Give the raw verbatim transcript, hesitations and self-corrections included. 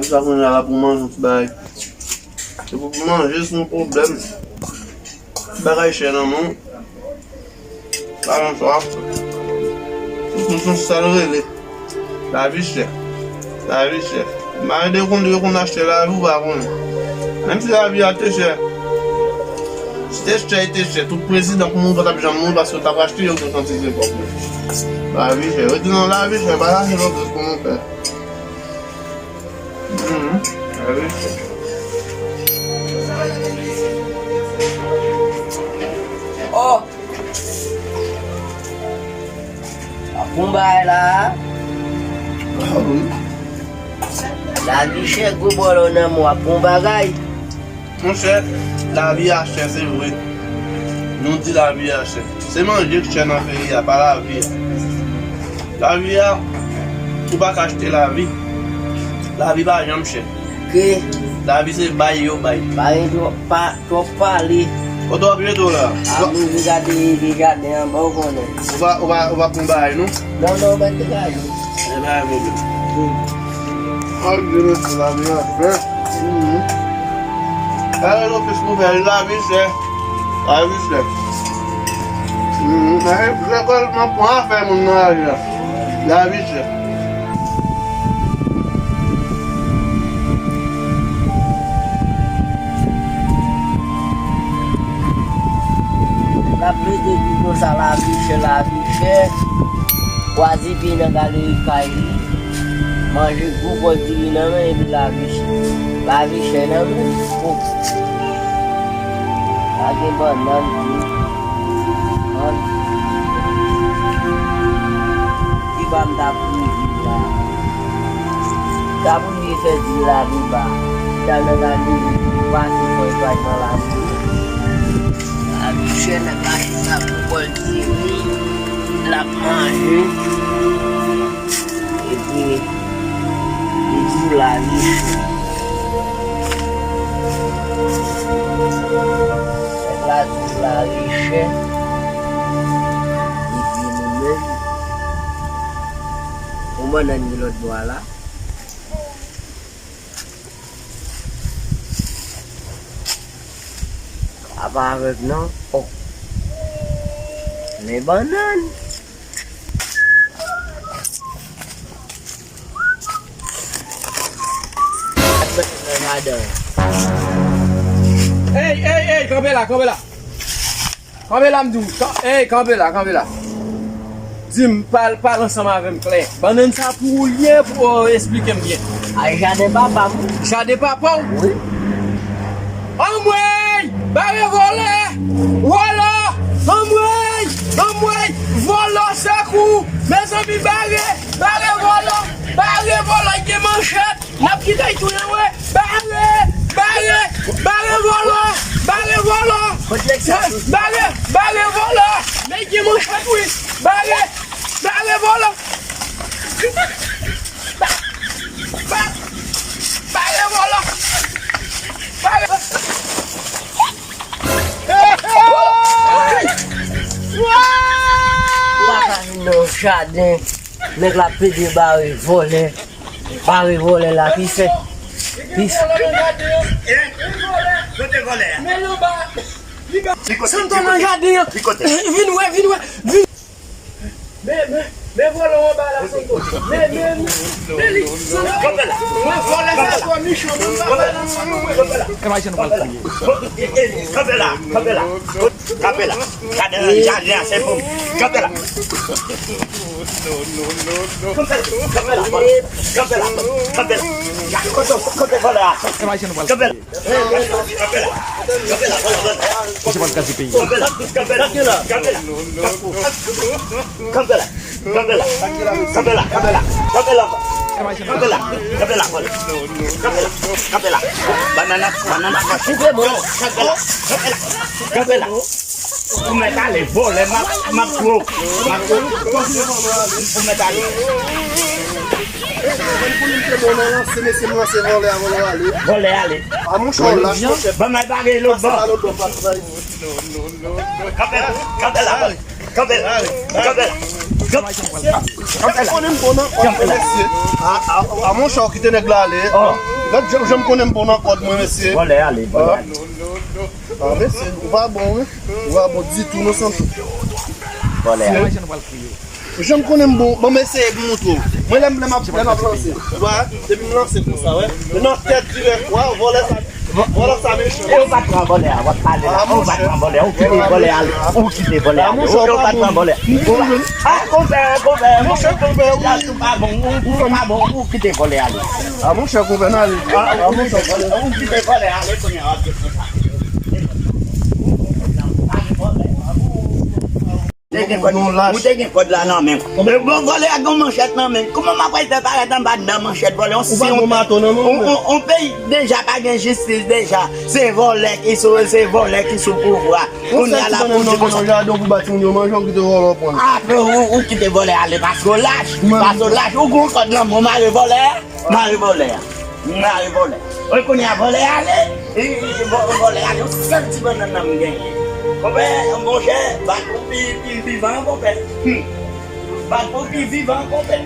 Sa kounye a la pou manje yon ti bagay. Se pou manje se yon pwoblèm. Ti bagay chè nan men w. Sa yon chwa. Tout moun se sa l rele. Lavi chè. Lavi chè. M pa rete konn yo konn achte lavi ou pa konnen. Menm si lavi a te chè. Si te chè, te chè. Tout prezidan pou moun pa t ap janm mouri paske yo t ap achte yo gen kantite kòb yo. Lavi chè. Rete nan lavi chè. Pa chache lòt bòs pou nou fè. Mhm. Lavi chè. Oh! W ap bon bagay la a. Ah wi. Lavi chè, gwo bòlò nan men w, w ap bon bagay. Monchè, lavi a chè, se vre. Nou di lavi a chè. Se manje k chè nan peyi a, pa lavi a. Lavi a, ou pa ka achte lavi. Lavi pa janm chè. Ke lavi se bay yo bay. Pa gen twòp pa, twòp pale. Kote w ap jete w la? A, m rive gade jaden an, bon, ou konnen. Ou pa, ou pa, ou pa pran bagay, non? Non, non, mwen te gade. E bagay, mwen. Al di mesye lavi a chè. Mhm. Gade nan Facebook, lavi chè. Lavi chè. Mhm. Lè kòl nan pran afè moun nan lavi a. Lavi chè. L ap rete di konsa, lavi chè, lavi chè. Kwaze pye nan galeri kay li. Manje gwo bòl diri nan men, epi lavi chè. Lavi chè nan men. Oh. Pa gen bannann tou. An. Ki pa m ta pou viv la. Ta pou li fè di lavi ba. Chita nan galeri, pase fò l pral nan lavi. Lavi chè nan galeri, sa pou bòl diri, l ap manje. Epi, li di w lavi chè. Nèg la di w lavi chè. Epi nou menm, yon bannann ki lòt bò a la. A pa avèk non. Oh. Men bannann. Ey, ey, ey, kanpe la, kanpe la. Kanpe la, m di w. Kan-, ey, kanpe la, kanpe la. Di m, pal-, pale ansanm avè m klè. Bannann sa pou ou l ye, pou, euh, esplike m byen. A jaden papa m. Jaden papa w? Wi. Anmwey! Bare vòlè! Vòlò! Anmwey! Anmwey! Vòlò, sekou! Mezanmi, bare! Bare vòlò! Bare vòlò, gen manchèt! N ap kite l touye w, wi. Bare! Bare! Bare vòlò! Bare vòlò! Bare! Bare vòlò! Men gen manchèt, wi! Bare! Bare vòlò! Ba-, ba-, bare vòlò! Bare! Pa ka vin nan jaden, nèg la pede bare vòlè. Bare vòlè la, pi fè. Pi fè. Kote vòlè a? Li kote? Santo nan jaden an. Li kote? Vin wè, vin wè, vin. Men, men, men vòlè anba la, Santo. Men, men, men li. Kanpe la. Men vòlè sa twò mechan, men vòlè sa twò mechan. Kanpe la. Kanpe la, kanpe la. Kanpe la. Gade nan jaden an, se pou m. Kanpe la. Kanpe la, kanpe la, kanpe la, kanpe la. Kote, kote vòlè a? Kanpe la. Kanpe la. Kanpe la, vòlè, vòlè. Kanpe la, kanpe la, kanpe la. Kanpe la. Kanpe la, kanpe la, kanpe la, kanpe la, kanpe la, kanpe la, vòlè. Kanpe la, kanpe la. Banana, banana, kanpe la, kanpe la, kanpe la. Ou mèt ale, vòlè, m ap, m ap pran w, m ap pran w. Ou mèt ale. Vòlè ale. Vòlè ale. Ban m al bare lòt bò. Kanpe la, kanpe la, vòlè. Kanpe la, kanpe la. Jan m konnen m bon nan kòd mwen, mesye. A, a, a, monchè, w kite nèg la ale. Gad jan, jan m konnen m bon nan kòd mwen, mesye. Vòlè ale, vòlè ale. A, mesye, ou pa bon, wi. Ou pa bon ditou, non, Santo. Vòlè ale. Jan m konnen m bon, bon, m eseye pou m montre w. Mwen, lè m, lè m ap, lè m ap lanse, ou wè, depi m lanse konsa, wè. Men nan tèt dirèk, wè, vòlè sa, vòlè sa mechan. E ou pa t pran vòlè a, w ap pale la. Ou pa t pran vòlè a, ou kite vòlè a ale. Ou kite vòlè a ale. Ou pa t pran vòlè a. Ou pa, a, konpè, konpè, monchè, konpè, wi. Ou pa bon, ou, ou pa bon, ou kite vòlè a ale. A, monchè, konpè, n ale. A, monchè, ou kite vòlè a ale, kounye a, w ap jwenn konsa. Ou te gen kòd, ou te gen kòd la nan men w. Bon, vòlè a gen manchèt nan men l. Kòman m ap pral fè parèt anba nan manchèt vòlè? Ou si pa yon gon mato nan men w, on, on, on peyi deja pa gen jistis deja. Se vòlè ki sou, se vòlè ki sou pouvwa. Kounye a la pou di konsa. Ou jade pou bat moun yo manje, ou kite vòlè w pran. Apre ou, ou kite vòlè ale paske w lach. Paske w lach, ou gon kòd nan men w, mare vòlè a. Mare vòlè a. Mare vòlè. Wi, kounye a vòlè ale. E, e, vò-, vòlè ale. Yon sèl ti bannann nan m genyen. Konpè, monchè, bat pou pi, pi vivan, konpè. Hmm. Bat pou pi vivan, konpè.